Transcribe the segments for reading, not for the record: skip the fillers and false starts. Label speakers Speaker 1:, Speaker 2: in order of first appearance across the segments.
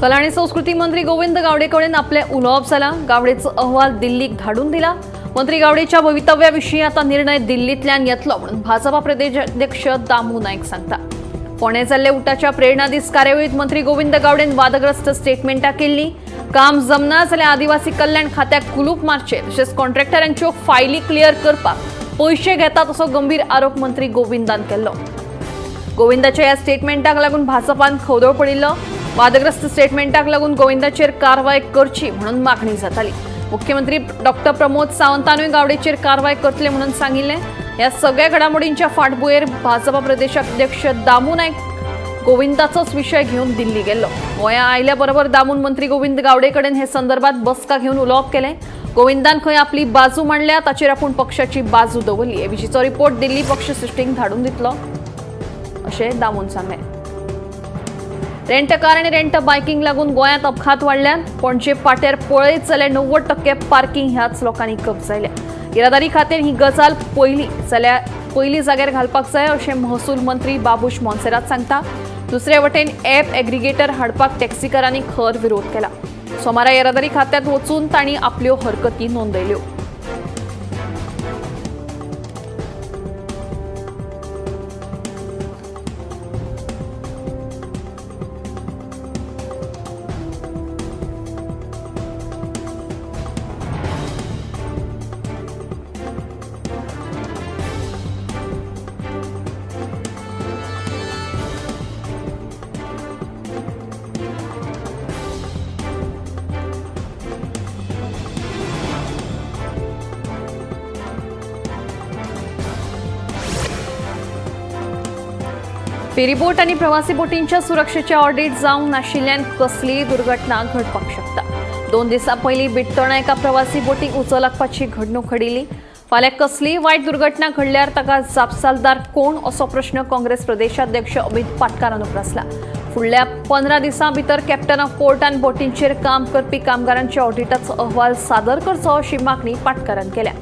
Speaker 1: कला आणि संस्कृती मंत्री गोविंद गावडेकडेन आपले उलोवप जालां. गावडेचो अहवाल दिल्लीक धाडून दिला. मंत्री गावडेच्या भवितव्याविशीं आता निर्णय दिल्लींतल्यान येतलो म्हणून भाजपा प्रदेशाध्यक्ष दामू नायक सांगता. फोंडें जाल्ले उटाच्या प्रेरणा दीस कार्यावळीत मंत्री गोविंद गावडेन वादग्रस्त स्टेटमेंटां केल्ली. काम जमना जाल्यार आदिवासी कल्याण खात्याक कुलूप मारचे तशेंच कॉन्ट्रॅक्टरांच्यो फायली क्लियर करपाक पयशे घेतात असो गंभीर आरोप मंत्री गोविंदान केल्लो. गोविंदाच्या ह्या स्टेटमेंटाक लागून भाजपान खवदळ पडिल्लो. वादग्रस्त स्टेटमेंटाक लागून गोविंदाचेर कारवाय करची म्हणून मागणी जाताली. मुख्यमंत्री डॉक्टर प्रमोद सावंतानूय गावडेचेर कारवाय करतले म्हणून सांगिल्लें. ह्या सगळ्या घडामोडींच्या फाटभुंयेर भाजपा प्रदेशाध्यक्ष दामू नायक गोविंदाचोच विशय घेवन दिल्ली गेल्लो. गोंया आयल्या बरोबर दामून मंत्री गोविंद गावडे कडेन हे संदर्भात बसका घेवन उलोवप केलें. गोविंदान खंय आपली बाजू मांडल्या ताचेर आपूण पक्षाची बाजू दवरली. हे विशींचो रिपोर्ट दिल्ली पक्षसृश्टीक धाडून दितलो अशें दामून सांगलें. रेंट कार आनी रेंट बायकींग लागून गोंयांत अपघात वाडल्यान. पणजे पाट्यार पळयत जाल्यार 90% पार्किंग ह्याच लोकांनी कब्जायल्या. येरादारी खात्यान ही गजाल पयली जाल्यार पयली जाग्यार घालपाक जाय अशें महसूल मंत्री बाबूश मोन्सेरात सांगता. दुसरे वटेन ॲप एग्रिगेटर हाडपाक टॅक्सीकारांनी खर विरोध केला. सोमारा येरादारी खात्यांत वचून तांणी आपल्यो हरकती नोंदयल्यो. फेरीबोट आणि प्रवासी बोटींच्या सुरक्षेचे ऑडिट जावंक नाशिल्ल्यान कसलीय दुर्घटना घडपाक शकता. 2 दिसां पयलीं बिट्टोणा एका प्रवासी बोटीक उजो लागपाची घडणूक घडिल्ली. फाल्यां कसलीय वायट दुर्घटना घडल्यार ताका जापसालदार कोण असो प्रश्न काँग्रेस प्रदेशाध्यक्ष अमित पाटकारान उप्रासला. फुडल्या 15 दिसां भितर कॅप्टन ऑफ पोर्टान बोटींचेर काम करपी कामगारांच्या ऑडिटाचो अहवाल सादर करचो अशी मागणी पाटकारान केल्या.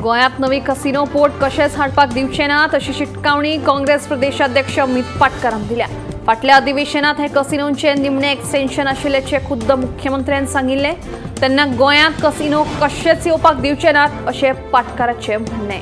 Speaker 1: गोंयांत नवी कसिनो पोर्ट कशेंच हाडपाक दिवचे ना अशी शिटकावणी काँग्रेस प्रदेशाध्यक्ष अमित पाटकारान दिल्या. फाटल्या अधिवेशनात हे कसिनोंचे निमणे एक्सटेन्शन आशिल्ल्याचें खुद्द मुख्यमंत्र्यान सांगिल्लें. तेन्ना गोंयांत कसिनो कशेंच येवपाक दिवचे नात अशें पाटकाराचें म्हणणें.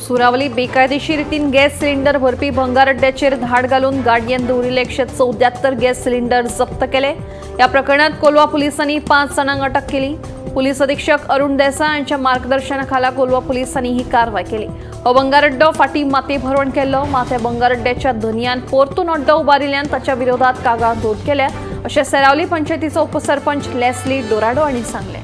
Speaker 1: सुरावली बेकायदेशीर रितीन गॅस सिलिंडर भरपी भंगार अड्ड्याचेर धाड घालून गाडयेन दवरिल्ले 174 गॅस सिलिंडर जप्त केले. ह्या प्रकरणात कोलवा पुलिसांनी 5 जाणांक अटक केली. पुलीस अधीक्षक अरुण देसाय हांच्या मार्गदर्शनाखाला कोलवा पुलिसांनी ही कारवाय केली. हो भंगार अड्डो फाटीं माती भरवण केल्लो. मात ह्या भंगार अड्ड्याच्या धनयान परतून अड्डो उबारिल्ल्यान ताच्या विरोधात कागाळ नोंद केल्या अशें सेरावली पंचायतीचो उपसरपंच लेस्ली डोराडो हांणी सांगलें.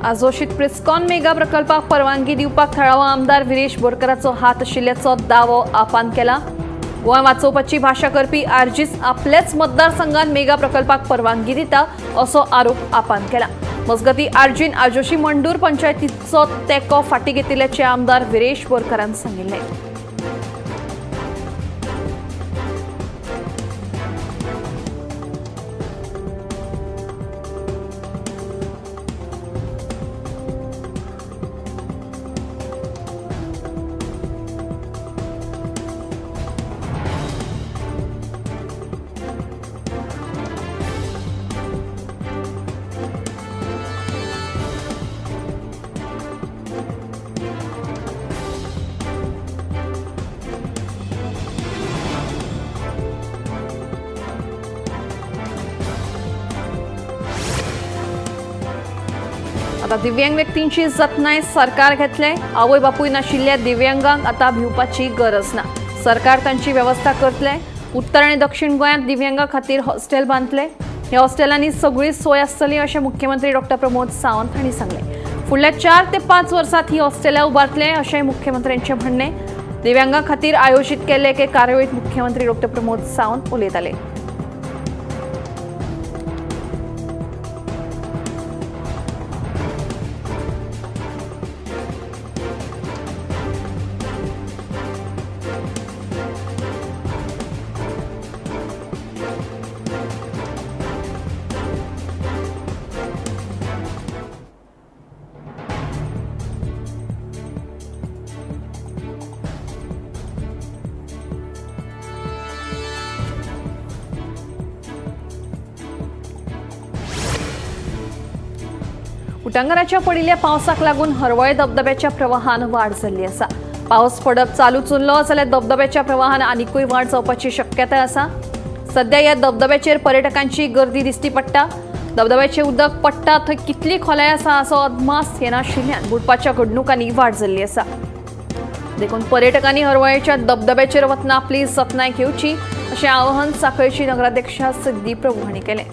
Speaker 1: आजोशीत प्रिस्कॉन मेगा प्रकल्पाक परवानगी दिवपाक थळावो आमदार विरेश बोरकराचो हात आशिल्ल्याचो दावो आपान केला। गोंय वाचोवपाची भाशा करपी आरजीच आपल्याच मतदारसंघात मेगा प्रकल्पाक परवानगी दिता असो आरोप आपान केला। मजगती आरजीन आजोशी मंडूर पंचायतीचो तेंको फाटी घेतिल्ल्याचे आमदार विरेश बोरकरान सांगिल्लें। आता दिव्यांग व्यक्तींची जतनाय सरकार घेतले। आवय बापूय नाशिल्ल्या दिव्यांगांक आता भिवपाची गरज ना, सरकार तांची व्यवस्था करतले। उत्तर आनी दक्षिण गोंयांत दिव्यांगा खातीर हॉस्टेल बांदतले। ह्या हॉस्टेलांनी सगळी सोय आसतली अशें मुख्यमंत्री डॉक्टर प्रमोद सावंत हांणी सांगलें। फुडल्या 4 ते 5 वर्सांत ही हॉस्टेलां उबारतले अशें मुख्यमंत्र्यांचें म्हणणें। दिव्यांगा खातीर आयोजीत केल्ले एके कार्यावळींत मुख्यमंत्री डॉक्टर प्रमोद सावंत उलयताले। उटंगराच्या पडिल्ल्या पावसाक लागून हरवळे धबधब्याच्या प्रवाहान वाड जाल्ली आसा। पावस पडप चालूच उरलो जाल्यार धबधब्याच्या प्रवाहान आनिकूय वाड जावपाची शक्यताय आसा। सध्या ह्या धबधब्याचेर पर्यटकांची गर्दी दिश्टी पडटा। धबधब्याचें उदक पडटा थंय कितली खोलाय आसा असो अदमास येनाशिल्ल्यान बुडपाच्या घडणुकांनी वाड जाल्ली आसा। देखून पर्यटकांनी हरवळेच्या धबधब्याचेर वतना आपली जतनाय घेवची अशें आवाहन सांखळेची नगराध्यक्षा सिद्धी प्रभू हांणी केलें।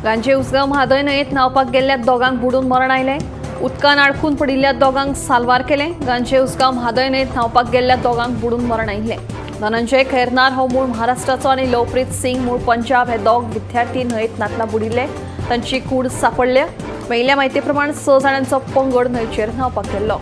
Speaker 1: गांजे उसगांव म्हादय न्हंयेंत न्हांवपाक गेल्ल्या दोगांक बुडून मरण आयलें। उदकान आडकून पडिल्ल्या दोगांक साल्वार केलें। गांजे उसगांव म्हादय न्हंयेंत न्हांवपाक गेल्ल्या दोगांक बुडून मरण आयिल्लें। धनंजय खैरनार हो मूळ महाराष्ट्राचो आनी लवप्रीत सिंग मूळ पंजाब हे दोग विद्यार्थी न्हंयेंत न्हातना बुडिल्ले। तांची कूड सापडल्या। मेळिल्ल्या म्हायती प्रमाण 6 जाणांचो पंगड न्हंयचेर न्हांवपाक गेल्लो।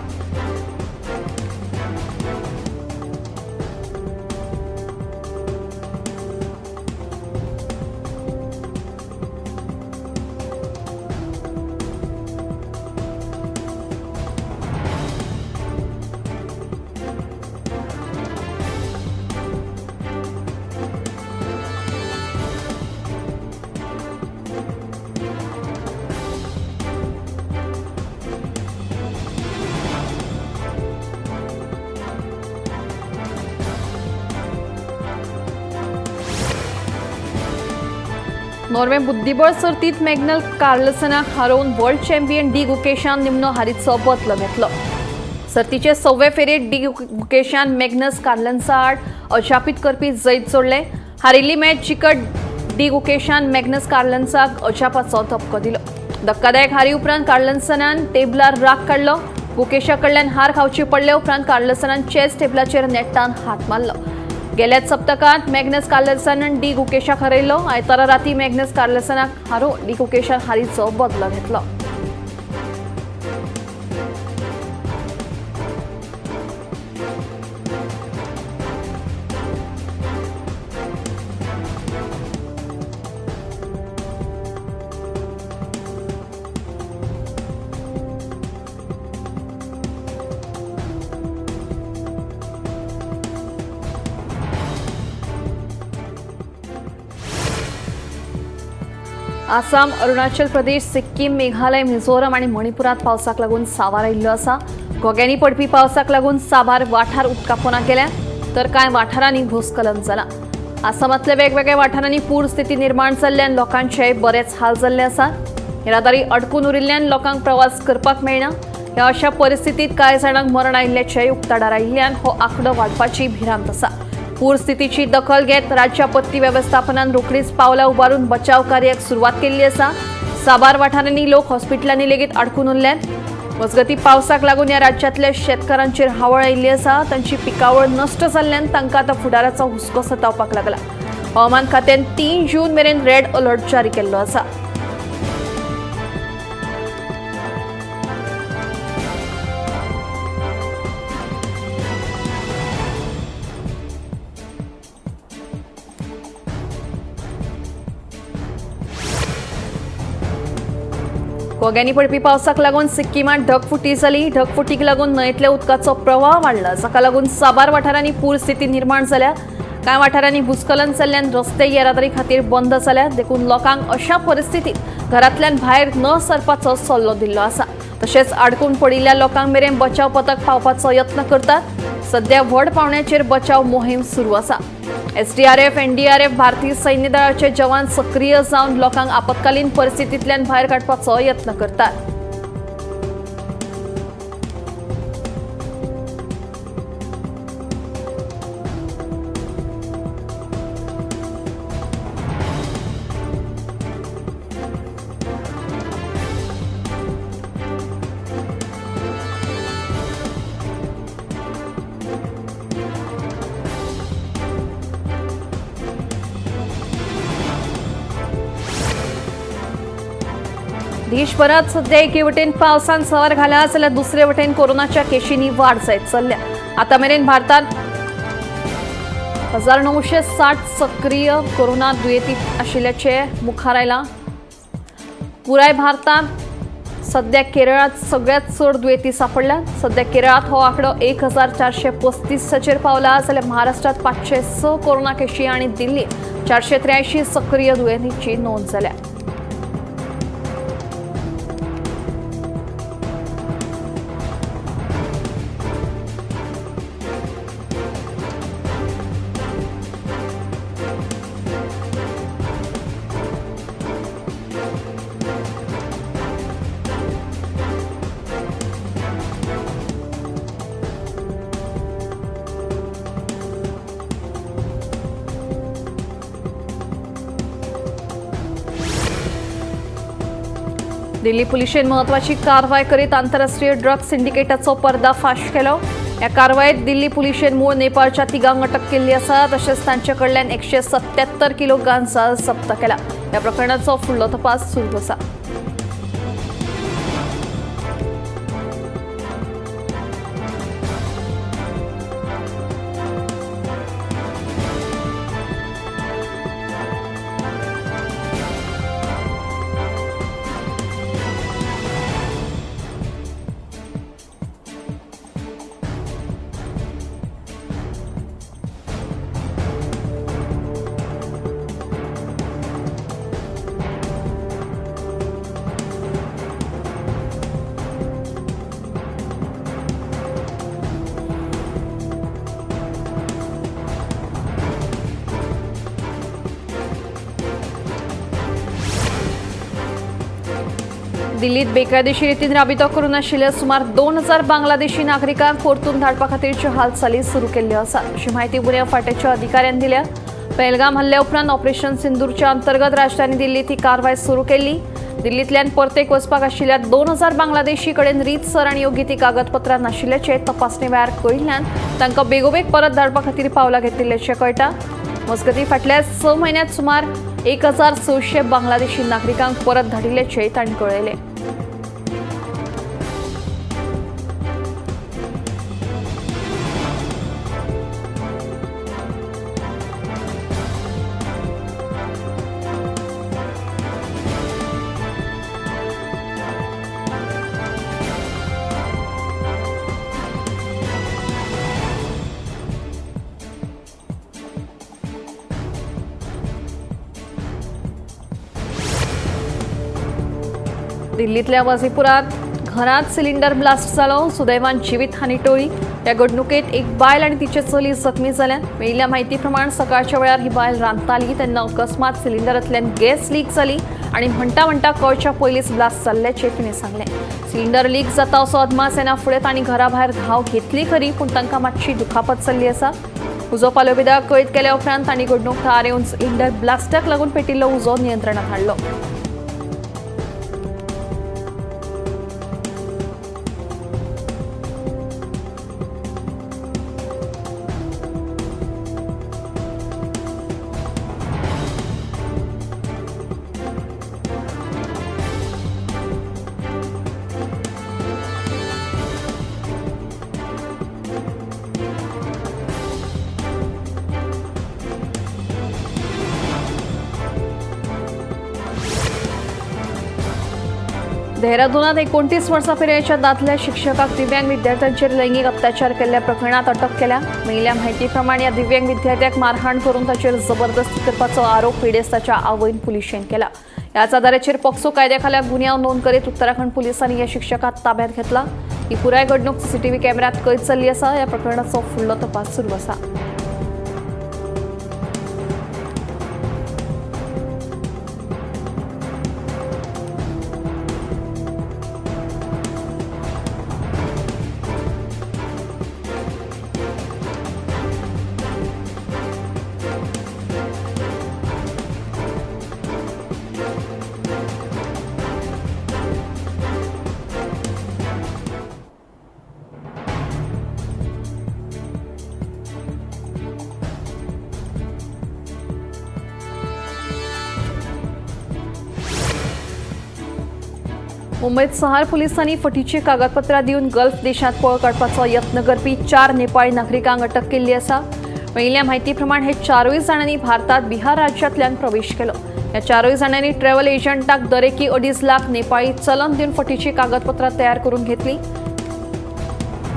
Speaker 1: नॉर्वे बुद्धिबळ सर्तीत मॅग्नल कार्लसनाक हारोवन वर्ल्ड चॅम्पियन डी गुकेशान निमणो हारीचो बदलो घेतलो। सर्तीचे 6वे फेरयेत डी गुकेशान मॅग्नस कार्लसना आड अजापीत करपी जैत जोडले। हारिल्ली मॅच जिखत डी गुकेशान मॅग्नस कार्लसनाक अजापाचो धपको दिलो। धक्कादायक हारी उपरांत कार्लसनान टेबलार राग काडलो। गुकेशा कडल्यान हार खावची पडले उपरांत कार्लसनान चेस टेबलाचेर नेटान हात मारलो। गेल्याच सप्तकांत मॅग्नस कार्लसनान डी गुकेशाक हरयलो। आयतारा राती मॅग्नस कार्लसनाक हारोवन डी गुकेशान हारीचो बदलो घेतलो। आसाम, अरुणाचल प्रदेश, सिक्कीम, मेघालय, मिझोरम आनी मणिपुरात पावसाक लागून सावार आयिल्लो आसा। घोग्यांनी पडपी पावसाक लागून साबार वाठार उदकापोना गेल्या तर कांय वाठारांनी भूस्खलन जालां। आसामांतल्या वेगवेगळ्या वाठारांनी पूर स्थिती निर्माण जाल्ल्यान लोकांचे बरेच हाल जाल्ले आसात। येरादारी अडकून उरिल्ल्यान लोकांक प्रवास करपाक मेळना। ह्या अशा परिस्थितीत कांय जाणांक मरण आयिल्ल्याचें उक्ताडार आयिल्ल्यान हो आंकडो वाडपाची भिरांत आसा। पूर स्थितीची दखल घेत राज्य आपत्ती वेवस्थापनान रोखडीच पावलां उबारून बचाव कार्याक सुरवात केल्ली आसा। साबार वाठारांनी लोक हॉस्पिटलांनी लेगीत अडकून उरल्यात। मजगती पावसाक लागून ह्या राज्यांतल्या शेतकारांचेर हावळ आयिल्ली आसा। तांची पिकावळ नश्ट जाल्ल्यान तांकां आतां फुडाराचो हुस्को सतावपाक लागला। हवामान खात्यान 3 जून मेरेन रेड अलर्ट जारी केल्लो आसा। घोग्यांनी पडपी पावसाक लागून सिक्किमांत ढगफुटी जाली। ढगफुटीक लागून न्हंयेंतल्या उदकाचो प्रवाह वाडला, जाका लागून साबार वाठारांनी पूर स्थिती निर्माण जाल्या। कांय वाठारांनी भूस्खलन जाल्ल्यान रस्ते येरादारी खातीर बंद जाल्या, देखून लोकांक अशा परिस्थितीत घरांतल्यान भायर न सरपाचो सल्लो दिल्लो आसा। तशेंच आडकून पडिल्ल्या लोकांक मेरेन बचाव पथक पावपाचो यत्न करतात। सध्या व्हड पावण्याचेर बचाव मोहीम सुरू आसा। एसडीआरएफ, एनडीआरएफ, भारतीय सैन्य दळाचे जवान सक्रीय जावन लोकांक आपत्कालीन परिस्थितींतल्यान भायर काडपाचो यत्न करतात। देशभरात सध्या एके वटेन पावसान सवार घाला जाल्यार दुसरे वटेन कोरोनाच्या केशींनी वाड जायत चल्ल्या। आतां मेरेन भारतांत 1960 सक्रीय कोरोना दुयेंती आशिल्ल्याचें मुखार आयलां। पुराय भारतांत सध्या केरळांत सगळ्यांत चड दुयेंती सांपडल्यात। सध्या केरळांत हो आंकडो 1435 पावला जाल्यार महाराष्ट्रांत 506 कोरोना केशी आनी दिल्लींत 483 सक्रीय दुयेंतींची नोंद जाल्या। दिल्ली पुलिशेन महत्वाची कारवाय करीत आंतरराष्ट्रीय ड्रग सिंडिकेटाचो पर्दाफाश केलो। ह्या कारवायेत दिल्ली पुलिशेन मूळ नेपाळच्या तिगांक अटक केल्ली आसा। तशेंच तांचे कडल्यान 177 किलो गांजा जप्त केला। ह्या प्रकरणाचो फुडलो तपास सुरू आसा। दिल्लीत बेकायदेशीर रितीन राबितो करून आशिल्ल्या सुमार 2000 बांगलादेशी नागरिकांक परतून धाडपा खातीरच्यो हालचाली सुरू केल्ल्यो आसात, अशी म्हायती गुन्यांव फांट्याच्या अधिकाऱ्यांनी दिल्या। पहलगाम हल्ल्या उपरांत ऑपरेशन सिंदूरच्या अंतर्गत राजधानी दिल्लीत ही कारवाय सुरू केल्ली। दिल्लींतल्यान परतेक वचपाक आशिल्ल्या 2000 बांगलादेशी कडेन रीतसर आनी योग्य ती कागदपत्रां नाशिल्ल्याचें तपासणे वेळार कळिल्ल्यान तांकां बेगोबेग परत धाडपा खातीर पावलां घेतिल्ल्याचें कळटा। मजगतीं फाटल्या 6 म्हयन्यांत सुमार 1600 बांगलादेशी नागरिकांक परत धाडिल्ल्याचें तांणी कळयलें। दिल्लीतल्या वजीपुरात घरात सिलिंडर ब्लास्ट जालो। सुदैवान जिवीत हानी टळ्ळी। ह्या घडणुकेत एक बायल आनी तिचे चली जखमी जाल्यान। मेळिल्ल्या म्हायती प्रमाण सकाळच्या वेळार ही बायल रांदताली तेन्ना अकस्मात सिलिंडरांतल्यान गॅस लीक जाली आनी म्हणटा म्हणटा कळच्या पयलींच ब्लास्ट जाल्ल्याचें तिणें सांगलें। सिलिंडर लीक जाता असो अदमास येना फुडें तांणी घरा भायर धांव घेतली खरी, पूण तांकां मातशी दुखापत जाल्ली आसा। उजो पालोवपी कळीत केल्या उपरांत तांणी घडणूक थळार येवन सिलिंडर ब्लास्टाक लागून पेटिल्लो उजो नियंत्रणात हाडलो। देहरादूनात 29 वर्सां पिरायेच्या दादल्या शिक्षकाक दिव्यांग विद्यार्थ्यांचेर लैंगिक अत्याचार केल्ल्या प्रकरणात अटक केल्या। मेळिल्ल्या म्हायती प्रमाण ह्या दिव्यांग विद्यार्थ्याक मारहाण करून ताचेर जबरदस्ती करपाचो आरोप पिडेस्ताच्या आवयन पुलिशेन केला। ह्याच आधाराचेर पॉक्सो कायद्या खाला गुन्यांव नोंद करीत उत्तराखंड पुलिसांनी ह्या शिक्षकाक ताब्यात घेतला। ही पुराय घडणूक सीसीटीव्ही कॅमेऱ्यात कैद जाल्ली आसा। ह्या प्रकरणाचो फुडलो तपास सुरू आसा। मुंबईत सहार पोलिसांनी फटीची कागदपत्रां दिवन गल्फ देशांत पळ काडपाचो यत्न करपी 4 नेपाळी नागरिकांक अटक केल्ली आसा। मेळिल्ल्या म्हायती प्रमाण हे 4 जाणांनी भारतात बिहार राज्यांतल्यान प्रवेश केलो। ह्या 4 जाणांनी ट्रॅव्हल एजंटाक दरेकी 2.5 लाख नेपाळी चलन दिवन फटीची कागदपत्रां तयार करून घेतली।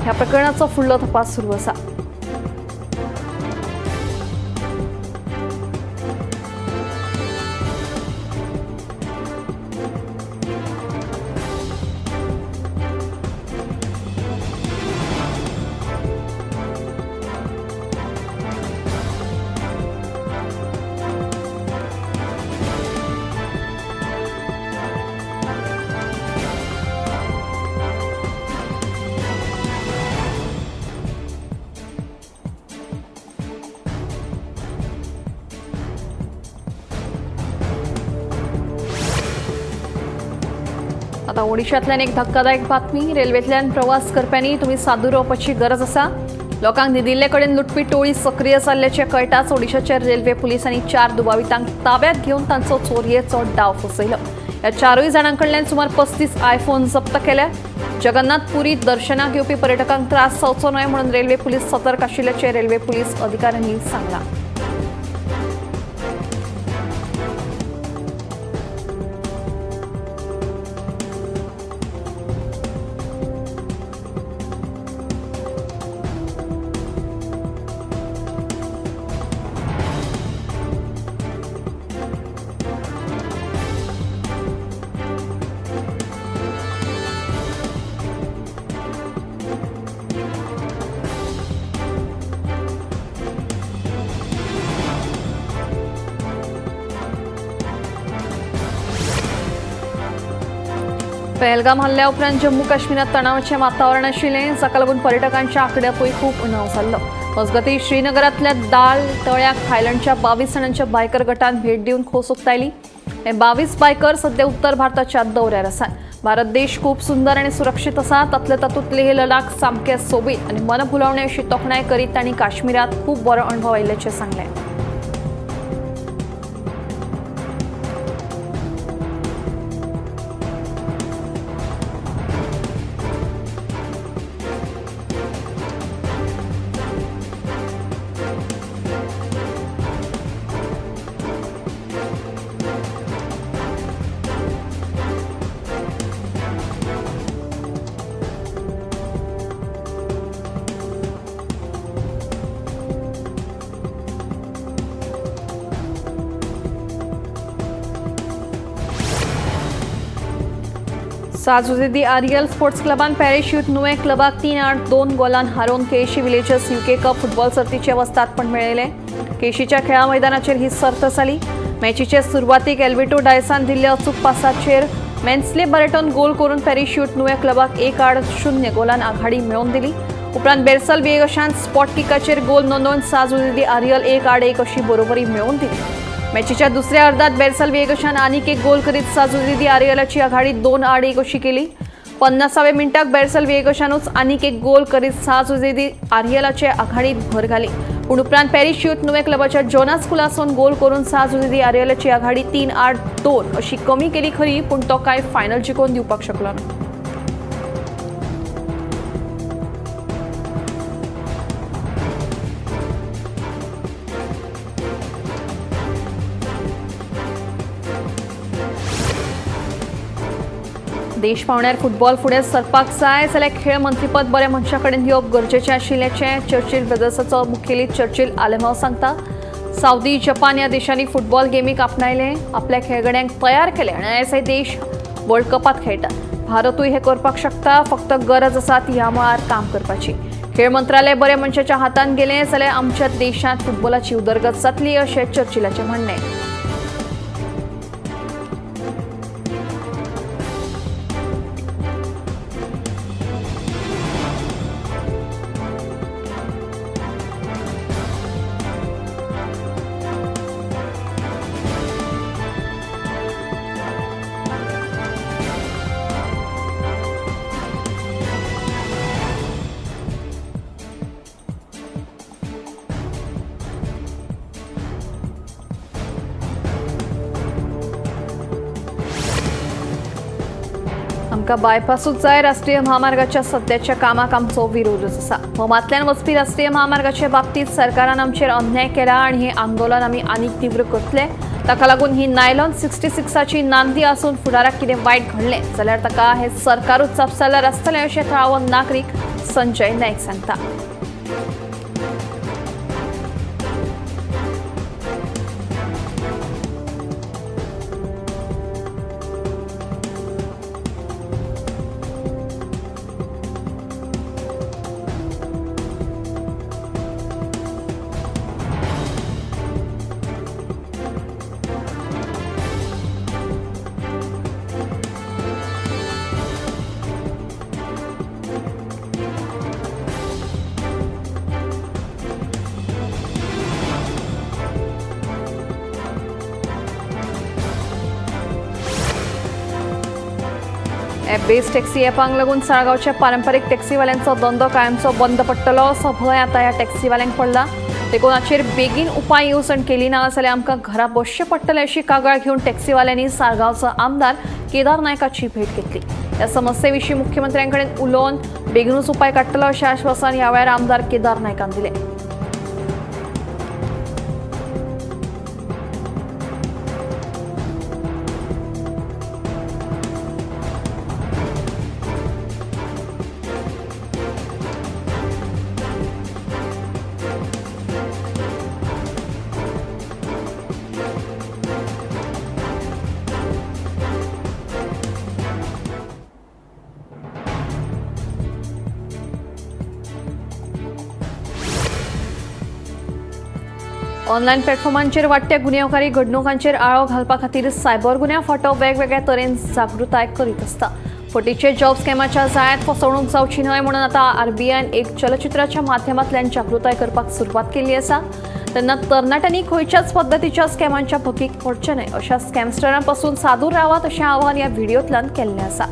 Speaker 1: ह्या प्रकरणाचो फुडलो तपास सुरू आसा। आता ओडिशांतल्यान एक धक्कादायक बातमी। रेल्वेंतल्यान प्रवास करप्यांनी तुमी सादूर रावपाची गरज आसा। लोकांक न्हिदिल्ले कडेन लुटपी टोळी सक्रीय जाल्ल्याचें कळटाच ओडिशाच्या रेल्वे पुलिसांनी 4 दुबावितांक ताब्यात घेवन तांचो चोरयेचो डाव फसयलो। ह्या 4 जाणां कडल्यान सुमार 35 आयफोन जप्त केले। जगन्नाथपुरी दर्शनाक येवपी पर्यटकांक त्रास जावचो न्हय म्हणून रेल्वे पुलीस सतर्क आशिल्ल्याचें रेल्वे पुलीस अधिकाऱ्यांनी सांगलां। पहलगाम हल्ल्या उपरांत जम्मू काश्मीरात तणावाचें वातावरण आशिल्लें, जाका लागून पर्यटकांच्या आंकड्यांतूय खूब उणाव जाल्लो। मजगतीं श्रीनगरांतल्या दाल तळ्याक थायलंडच्या 22 जाणांच्या बायकर गटान भेट दिवन खोस उक्तायली। हे 22 बायकर सध्या उत्तर भारताच्या दौऱ्यार आसात। भारत देश खूब सुंदर आनी सुरक्षीत आसा, तातले तातूंत लेह लडाख सामकें सोबीत आनी मनभुलोवणें अशी तोखणाय करीत तांणी काश्मीरात खूब बरो अणभव आयिल्ल्याचें सांगलें। साजुझे आरियल स्पोर्ट्स क्लबान पॅरेश्यूट नुवें क्लबाक 3-2 गोलान हारोवन केशी विलेजर्स युके कप फुटबॉल सर्तीचें वस्तादपण मेळयलें। केशीच्या खेळा मैदानाचेर ही सर्त जाली। मॅचीचे सुरवातीक एल्विटो डायसान दिल्ल्या अचूक पासाचेर मेन्सले बरेटोन गोल करून पॅरेश्यूट नुवें क्लबाक 1-0 गोलान आघाडी मेळोवन दिली। उपरांत बेरसल विएगशान स्पॉट किकाचेर गोल नोंदोवन साजुझे आरियल 1-1 अशी बरोबरी मेळोवन दिली। मॅचीच्या दुसऱ्या अर्धात बेरसल विएगशान आनीक एक गोल करीत साजुझे आरियलाची आघाडी 2-1 अशी केली। 50व्या मिनटाक बेरसल विएगशानूच आनीक एक गोल करीत साजुझे आरियलाचे आघाडीत भर घाली। पूण उपरांत पॅरिस नुवें क्लबाच्या जोनास कुलासोन गोल करून साजुझे आरियलाची आघाडी 3-2 अशी कमी केली खरी, पूण तो काय फायनल जिखून दिवपाक शकलो ना। देश पावण्यार फुटबॉल फुडें सरपाक जाय जाल्यार खेळ मंत्रीपद बऱ्या मनशा कडेन दिवप गरजेचें आशिल्ल्याचें चर्चिल ब्रदर्साचो मुखेली चर्चिल आलेमाव सांगता। सावदी, जपान ह्या देशांनी फुटबॉल गेमीक आपणायलें, आपल्या खेळगड्यांक तयार केले आनी आयज हे देश वर्ल्ड कपांत खेळटात। भारतूय हें करपाक शकता, फक्त गरज आसा ती ह्या मळार काम करपाची। खेळ मंत्रालय बऱ्या मनशाच्या हातांत गेलें जाल्यार आमच्या देशांत फुटबॉलाची उदरगत जातली अशें चर्चिलाचें म्हणणें। आमकां बायपासूच जाय राष्ट्रीय म्हामार्गाच्या सद्याच्या कामाक आमचो विरोधच आसा। भोमांतल्यान वचपी राष्ट्रीय म्हामार्गाचे बाबतींत सरकारान आमचेर अन्याय केला आनी हें आंदोलन आमी आनीक तीव्र करतले। ताका लागून ही नायलॉन 66ची नांदी आसून फुडाराक कितें वायट घडलें जाल्यार ताका हें सरकारूच जापसालदार आसतलें अशें थळावो नागरीक संजय नायक सांगता। ॲप बेस्ड टॅक्सी ॲपांक लागून साळगांवच्या पारंपरीक टॅक्सीवाल्यांचो धंदो कायमचो बंद पडटलो असो भंय आतां ह्या टॅक्सीवाल्यांक पडला। देखून हाचेर बेगीन उपाय येवजण केली ना जाल्यार आमकां घरा बसचें पडटलें अशी कागाळ घेवन टॅक्सीवाल्यांनी साळगांवचो आमदार केदार नायकाची भेट घेतली। ह्या समस्ये विशीं मुख्यमंत्र्यां कडेन उलोवन बेगीनूच उपाय काडटलो अशें आश्वासन ह्या वेळार आमदार केदार नायकान दिलें। ऑनलायन प्लॅटफॉर्मांचेर वाडट्या गुन्यांवकारी घडणुकांचेर आळो घालपा खातीर सायबर गुन्यांव फांटो वेगवेगळ्या तरेन जागृताय करीत आसता। फटीचे जॉब स्कॅमाच्या जाळ्यांत फसवणूक जावची न्हय म्हणून आतां आरबीआयन एक चलचित्राच्या माध्यमांतल्यान जागृताय करपाक सुरवात केल्ली आसा। तेन्ना तरणाट्यांनी खंयच्याच पद्दतीच्या स्कॅमांच्या भकीक पडचें न्हय अशा स्कॅमस्टरां पासून सादूर रावात अशें आवाहन ह्या व्हिडियोंतल्यान केल्लें आसा।